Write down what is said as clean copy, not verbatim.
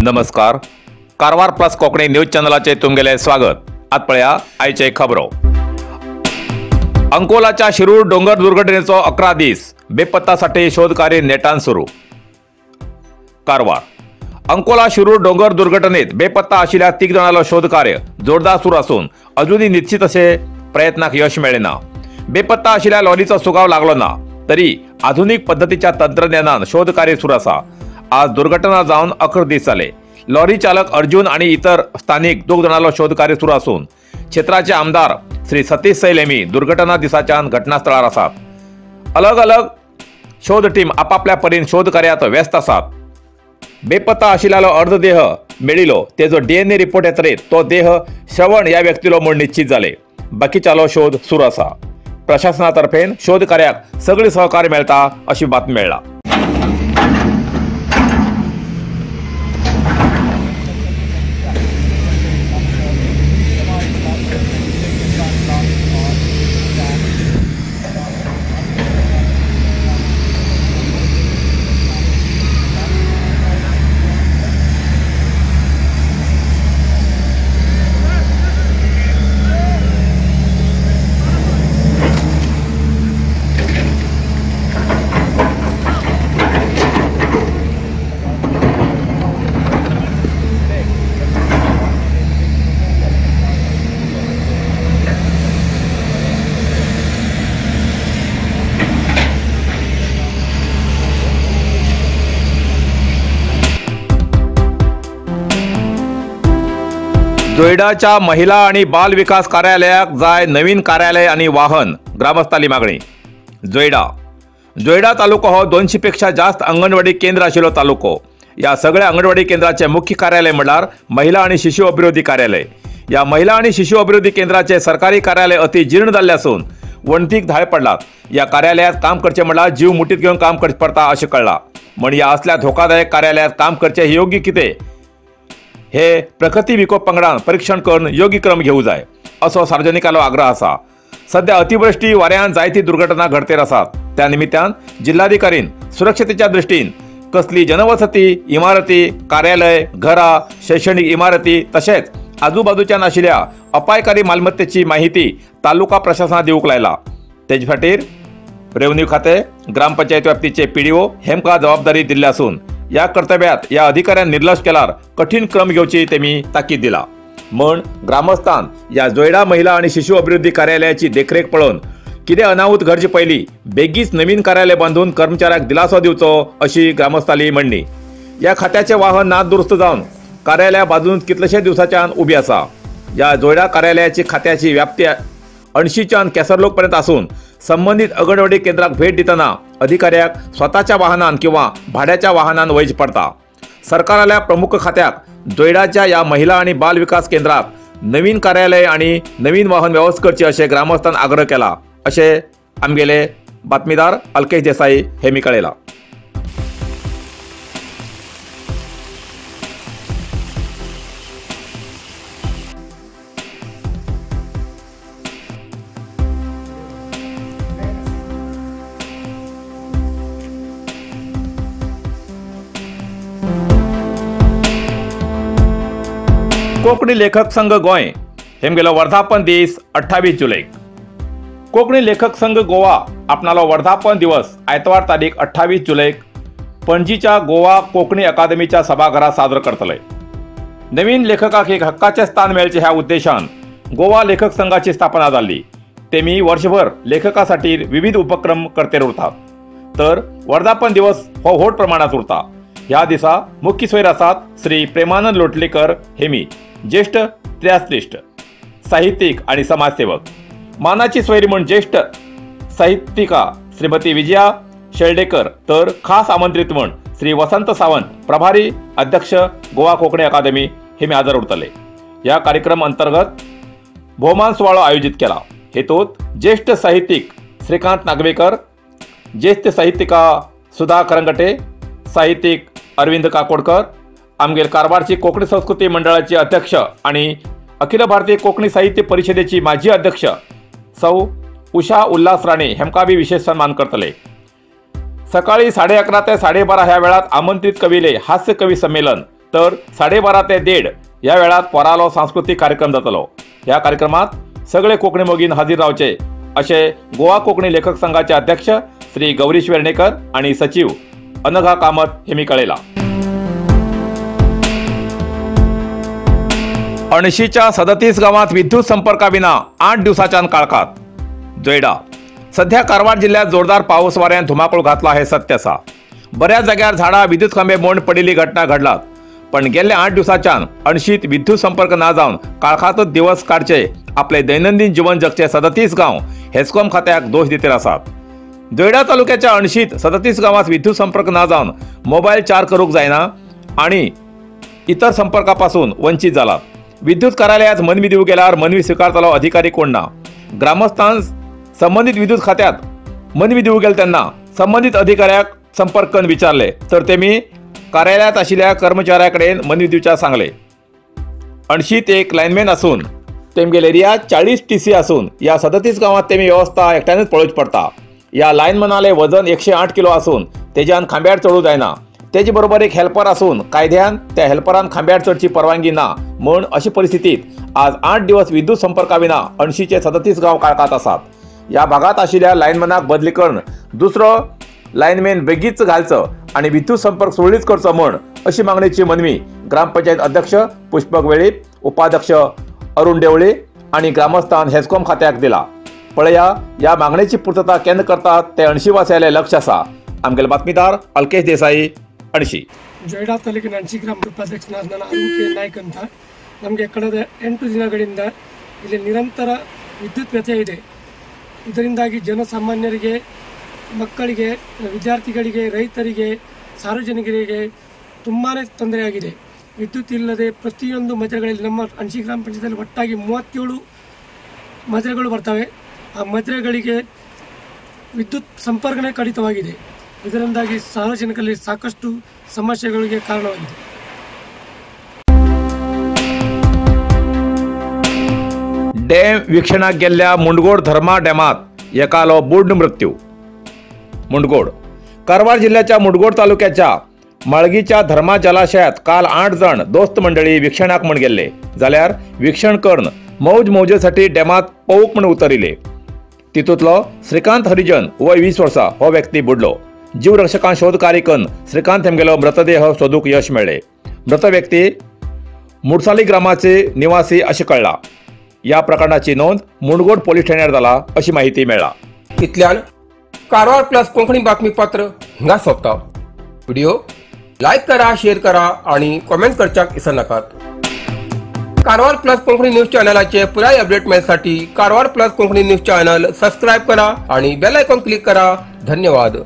नमस्कार, Karwar plus Konkani news चॅनलाचे तुमगेले स्वागत। आत पळया आयचे खबरो। अंकोलाच्या शिरूर डोंगर दुर्घटनेचो 11 दीस, बेपत्तासाठी शोधकार्य नेटान सुरू। कारवार अंकोला शिरूर डोंगर दुर्घटनेत बेपत्ता आशिल्ल्या 3 जाणांलो शोधकार्य जोरदार सुरू आसून अजूनही निश्चित असे प्रयत्नाक यश मेळ्ळें ना। बेपत्ता आशिल्ल्या लॉरीचो सुगाव लागलो ना तरी आधुनिक पद्दतीच्या तंत्रज्ञानान शोधकार्य सुरू आसा। आज दुर्घटना जावन 11 दीस जाले। लॉरी चालक अर्जुन आणि इतर स्थानिक 2 जाणांलो शोधकार्य सुरू आसून क्षेत्राचे आमदार श्री सतीश सैल हेमी दुर्घटना दिसाच्यान घटनास्थळार आसात। अलग अलग शोध टीम आपापल्या परीन शोधकार्यात व्यस्त आसात। बेपत्ता आशिल्ल्यालो अर्धदेह मेळिल्लो तेजो DNA report येतरेत तो देह श्रवण ह्या व्यक्तीलो म्हूण निश्चित जाले। बाकीच्यालो शोध सुरू आसा। प्रशासना तर्फेन शोध कार्याक सगळी सहकार्य मेळटा अशी बातमी मेळ्ळा। जोयडाच्या महिला आणि बाल विकास कार्यालयाक जाय नवीन कार्यालय आणि वाहन, ग्रामस्थाली मागणी। जोयडा जोयडा तालुको हो 200 पेक्षा जास्त अंगणवाडी केंद्र आशिल्लो तालुको। या सगळ्या अंगणवाडी केंद्राचे मुख्य कार्यालय म्हळ्यार महिला आणि शिशु अभिवृद्धी कार्यालय। या महिला आणि शिशु अभिवृद्धी केंद्राचे सरकारी कार्यालय अति जीर्ण जाल्ले आसून वणटीक धाळ पडलात। या कार्यालयात काम करचे म्हळ्यार जीव मुठीत घेवन काम करचें पडटा अशें कळ्ळां। म्हण ह्या असल्या धोकादायक कार्यालयात काम करचें हे योग्य कितें हे प्रगती विकोप पंगडान परीक्षण करून योग्य क्रम घेऊ जाय असो सार्वजनिकालो आग्रह आसा। सध्या अतिवृष्टी वाऱ्यान जायती दुर्घटना घडतेर आसात। त्या निमित्तान जिल्हाधिकारीन सुरक्षतेच्या दृष्टीन कसली जनवसती इमारती, कार्यालय, घरां, शैक्षणिक इमारती तशेंच आजूबाजूच्यान आशिल्ल्या अपायकारी मालमत्तेची माहिती तालुका प्रशासनाक दिवंक लायला। तेजे खातीर रेव्हेन्यू खाते, ग्रामपंचायत व्याप्तीचे PDO हेमकां जबाबदारी दिल्ली आसून या कर्तव्यात या अधिकाऱ्यान निर्लक्ष केल्यार कठीण क्रम घेवची तेमी ताकीद दिला। म्हण ग्रामस्थान या जोयडा महिला आणि शिशु अभिवृद्धी कार्यालयाची देखरेख पळोवन कितें अनाहूत घडचे पयलीं बेगीच नवीन कार्यालय बांदून कर्मचाऱ्याक दिलासो दिवचो अशी ग्रामस्थाली म्हणणी। या खात्याचे वाहन नादुरुस्त जावन कार्यालया बाजून कितलेशे दिवसाच्यान उबी आसा। या जोयडा कार्यालयाची खात्याची व्याप्ती अणशीच्यान केसरलोक पर्यंत आसून संबंधित अंगणवाडी केंद्राक भेट दितना अधिकाऱ्याक स्वताच्या वाहनान किंवा भाड्याच्या वाहनान वयचें पडटा। सरकाराल्या प्रमुख खात्याक जोयडाच्या या महिला आणि बाल विकास केंद्राक नवीन कार्यालय आणि नवीन वाहन व्यवस्था करची अशें ग्रामस्थान आग्रह केला अशें आमगेले बातमीदार अल्केश देसाई हेमी कळयला। कोंकणी लेखक संघ गोंय हेमगेलो वर्धापन दीस 28 जुलैक। कोंकणी लेखक संघ गोवा आपणालो वर्धापन दिवस आयतवार तारीख 28 जुलैक पणजीच्या गोवा कोंकणी अकादमीच्या सभाघरात साजरो करतले। नवीन लेखकाक एक हक्काचे स्थान मेळचें ह्या उद्देशान गोवा लेखक संघाची स्थापना जाल्ली। तेमी वर्षभर लेखकासाठी विविध उपक्रम करतेर उरतात, तर वर्धापन दिवस हो व्हड प्रमाणात उरता। ह्या दिसा मुख्य सोयर आसात श्री प्रेमानंद लोटलीकर हेमी, ज्येष्ठ त्र्यास्त्रिष्ट साहित्यिक आणि समाजसेवक। मानाची सोयरी म्हूण ज्येष्ठ साहित्यिका श्रीमती विजया शेल्डेकर, तर खास आमंत्रित म्हूण श्री वसंत सावंत, प्रभारी अध्यक्ष गोवा कोंकणी अकादमी हे मी हजर उरतले। ह्या कार्यक्रम अंतर्गत भोवमान सुवाळो आयोजित केला। हेतूत ज्येष्ठ साहित्यिक श्रीकांत नागवेकर, ज्येष्ठ साहित्यिका सुधा करंगटे, साहित्यिक अरविंद काकोडकर आमगेर कारवारची कोंकणी संस्कृती मंडळाचे अध्यक्ष आणि अखिल भारतीय कोंकणी साहित्य परिषदेची माजी अध्यक्ष सौ उषा उल्हास राणे हेमकां बी विशेष सन्मान करतले. सकाळी 11:30 ते 12:30 ह्या वेळात आमंत्रित कवीले हास्य कवी संमेलन तर 12:30 ते 1:30 ह्या वेळात पोरालो सांस्कृतिक कार्यक्रम जातलो. ह्या कार्यक्रमात सगळे कोंकणी मोगीन हाजीर रावचे असे गोवा कोंकणी लेखक संघाचे अध्यक्ष श्री गौरीश वेर्णेकर आणि सचिव अनघा कामत हेमी कळेला. अणशीच्या 37 गावात विद्युत संपर्काविना 8 दिवसाच्या काळखात. जोयडा सध्या कारवार जिल्ह्यात जोरदार पाऊस वाऱ्यान धुमाकूळ घातला हे सत्य आसा. बऱ्याच जाग्यार झाडां विद्युत खांबे मोड पडिल्ली घटना घडलात, पण गेल्ल्या 8 दिवसाच्यान अणशीत विद्युत संपर्क ना जावन काळखातच दिवस काडचे आपले दैनंदिन जीवन जगचे 37 गांव हेस्कॉम खात्याक दोश दितर आसात. जोयडा तालुक्याच्या अणशीत 37 गांवात विद्युत संपर्क ना जावन मोबायल चार्ज करूंक जायना आणि इतर संपर्कापासून वंचित जाला. विद्युत कार्यालयात मनवी दिवंक गेल्यार मनवी स्विकारतलो अधिकारी कोण ना. ग्रामस्थान संबंधित विद्युत खात्यात मनवी दिवंक गेले तेन्ना संबंधित अधिकाऱ्याक संपर्क करून विचारले तर तेमी कार्यालयात आशिल्ल्या कर्मचाऱ्या कडेन मनवी दिवच्या सांगले. अणशीत एक लायनमॅन आसून तेमगेल एरिया 40 TC आसून ह्या 37 गांवात तेमी व्यवस्था एकट्यानूच पळोवची पडटा. ह्या लायनमॅनाले वजन 108 किलो आसून तेज्यान खांब्यार चडूं जायना. तेजे बरोबर एक हेल्पर आसून कायद्यान त्या हेल्परान खांब्यार चडची परवानगी ना म्हूण अशी परिस्थितीत आज 8 दिवस विद्युत संपर्काविना अणशीचे 37 गांव काळखात आसात. ह्या भागात आशिल्ल्या लायनमॅनाक बदली करून दुसरो लायनमॅन बेगीच घालचो आणि विद्युत संपर्क सुरळीत करचो म्हूण अशी मागणेची मनवी ग्रामपंचायत अध्यक्ष पुष्पक वेळीप, उपाध्यक्ष अरुण देवळे आणि ग्रामस्थान हेस्कॉम खात्याक दिला. पळया ह्या मागणेची पूर्तता केन्ना करतात ते अणशीवासियांले लक्ष आसा. आमगेले बातमीदार अल्केश देसाई, अणशी. ಜೊಯ್ಡಾ ತಾಲೂಕಿನ ಅಣಶಿ ಗ್ರಾಮ ಉಪಾಧ್ಯಕ್ಷನಾದ ನಾನು ಅರುಣ್ ಕೆ ನಾಯ್ಕ್ ಅಂತ. ನಮಗೆ ಕಳೆದ 8 ದಿನಗಳಿಂದ ಇಲ್ಲಿ ನಿರಂತರ ವಿದ್ಯುತ್ ವ್ಯತ್ಯಯ ಇದೆ. ಇದರಿಂದಾಗಿ ಜನಸಾಮಾನ್ಯರಿಗೆ, ಮಕ್ಕಳಿಗೆ, ವಿದ್ಯಾರ್ಥಿಗಳಿಗೆ, ರೈತರಿಗೆ, ಸಾರ್ವಜನಿಕರಿಗೆ ತುಂಬಾ ತೊಂದರೆಯಾಗಿದೆ. ವಿದ್ಯುತ್ ಇಲ್ಲದೆ ಪ್ರತಿಯೊಂದು ಮಜರೆಗಳಲ್ಲಿ ನಮ್ಮ ಅಣಶಿ ಗ್ರಾಮ ಪಂಚಾಯತಿಯಲ್ಲಿ ಒಟ್ಟಾಗಿ 37 ಮಜರೆಗಳು ಬರ್ತವೆ. ಆ ಮಜರೆಗಳಿಗೆ ವಿದ್ಯುತ್ ಸಂಪರ್ಕನೇ ಕಡಿತವಾಗಿದೆ. ಇದರಿಂದಾಗಿ ಸಾರ್ವಜನಿಕರಲ್ಲಿ ಸಾಕಷ್ಟು ಸಮಸ್ಯೆಗಳಿಗೆ ಕಾರಣವಾಗಿದೆ. डॅम वीक्षणाक गेल्ल्या मुंडगोड धर्मा डॅमात एकालो बुड्ड मृत्यू. मुंडगोड कारवार जिल्ह्याच्या मुंडगोड तालुक्याच्या माळगीच्या धर्मा जलाशयात काल 8 जण दोस्त मंडळी वीक्षणाक म्हण गेल्ले जाल्यार वीक्षण करून मौज मौजेसाठी डॅमात पोवूक म्हण उतरिल्ले. तितूंतलो श्रीकांत हरिजन वय 20 वर्सां हो व्यक्ती बुडलो. जीवरक्षकान शोध कार्य करून श्रीकांत हेमगेलो मृतदेह सोदूंक यश मेळ्ळें. मृत व्यक्ती मुडसाली ग्रामाचे निवासी अशें कळ्ळां. या प्रकरणाची नोंद मुंडगोड पोलीस ठाण्यार जाला अशी माहिती मेळ्ळा. इतल्यान कारवार प्लस कोंकणी बातमीपत्र हिंगा सोंपता. व्हिडिओ लायक करा, शेअर करा आणि कॉमेंट करच्याक विसरनाकात. कारवार प्लस कोंकणी न्यूज चॅनलाचे पुराय update मेळसाठी Karwar plus Konkani news channel subscribe करा आणि बेल आयकॉन क्लिक करा. धन्यवाद.